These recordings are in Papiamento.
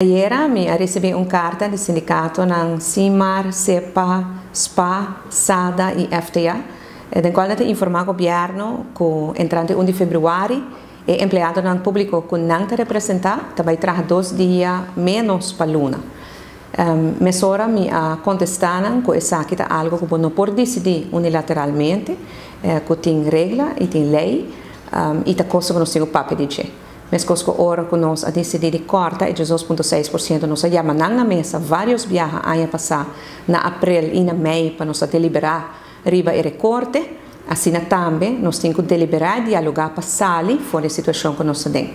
Ayera mi a ricibi un carta di sindicatonan Simar, SEPPA, spa, SADA y FTA, den cual nan ta informa gobierno cu entrante 1 di februari e empleadonan publico cu nan ta representa ta bay traha 2 dia menos pa luna. Mesora mi a contesta nan cu esaki ta algo cu bo no por dicidi unilateralmente, cu tin regla y tin ley y ta cos cu nos tin cu papia di dje. Mescos cu ora cu nos a dicidi di corta e 2.6%, nos a yama nan na mesa varios biaha aña pasa na april y na mei pa nos a delibera riba e recorte, asina tambe nos tin cu delibera y dialoga pa sali for di e situacion cu nos tin.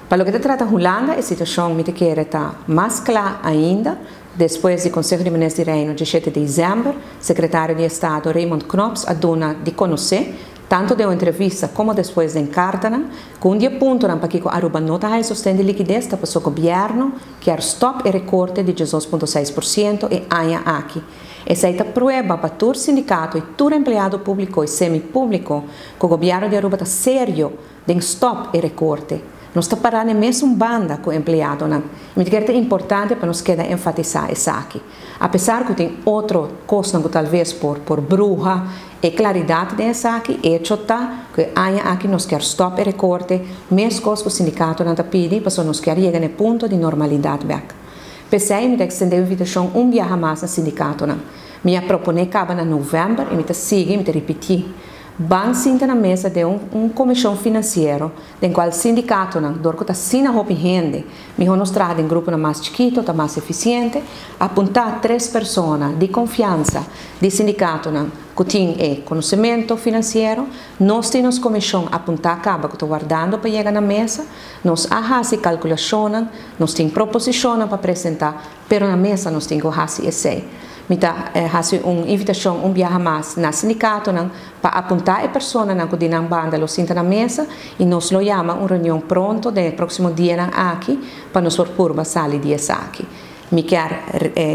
Pa loke ta trata Hulanda, e situacion mi ta kere ta mas cla ainda. Despues di Conseho di Minister di Reino di 7 di december, Secretario di Estado Raymond Knops a duna di conoce, tanto den entrevista como despues den carta, cu un di e puntonan pakico Aruba no ta sosten di likides ta paso gobierno kier stop e recorte di 2,6% e aña aki. Esaki ta prueba pa tur sindicato y tur empleado publico y semi-publico cu gobierno di Aruba ta serio den stop e recorte. Nos ta para na mesun banda cu empleadonan. Mi ta kere ta importante pa nos keda enfatisa esaki. Apesar cu tin otro cos cu talbes por bruha e claridad di esaki, hecho ta cu aña aki nos kier stop e recorte, mescos cu sindicatonan ta pidi, paso nos kier yega na punto di normalidad bek. P'esey mi ta extende invitacion un biaha mas na sindicatonan. Mi a propone caba na november y mi ta sigui, mi ta ripiti. Ban sinta na mesa di un comision financiero, den cual sindicatonan, dor cu ta asina hopi hende, miho nos traha den grupo mas chikito, ta mas eficiente, apunta tres persona di confiansa di sindicatonan, cu tin e conocimento financiero. Nos tin un comision apunta caba cu ta wardando pa yega na mesa, nos a haci calculacion, nos tin proposicion pa presenta, pero na mesa nos tin cu haci esey. Mi ta haci un invitacion un biaha mas na sindicatonan pa apunta e personanan cu di nan banda lo sinta na mesa y nos lo yama un reunion pronto den proximo dianan aki pa nos por purba sali di esaki. Mi kier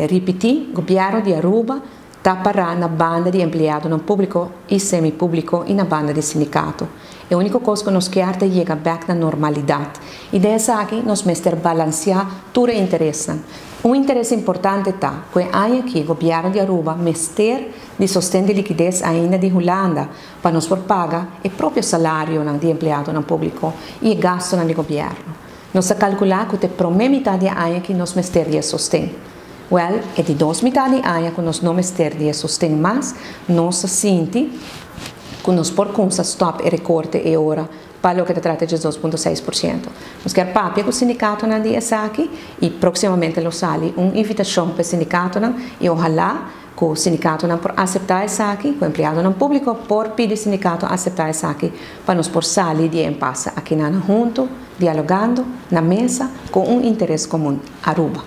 ripiti, gobierno di Aruba ta para na banda di empleadonan publico y semi-publico y na banda di sindicato. E unico cos cu nos kier ta yega bek na normalidad. Y den esaki nos mester balancea tur interes. Un interes importante ta cu aki gobierno di Aruba mester di sosten di likides ainda di Hulanda pa nos por paga e propio salario di empleadonan publico y gasto di gobierno. Nos a calcula cu e prome mitar di aña aki nos mester di sosten. Well, e di dos mitar di aña cu nos no mester di sosten mas, nos ta sinti cu nos por cuminsa stop e recorte e ora pa loke ta trata di 2,6%. Nos kier papia cu sindicatonan di esaki y proximamente lo sali un invitacion pa sindicatonan y ohala cu sindicatonan por acepta esaki, cu empleadonan publico por pidi sindicato acepta esaki pa nos por sali di impasse aki na hunto, dialogando na mesa cu un interes comun, Aruba.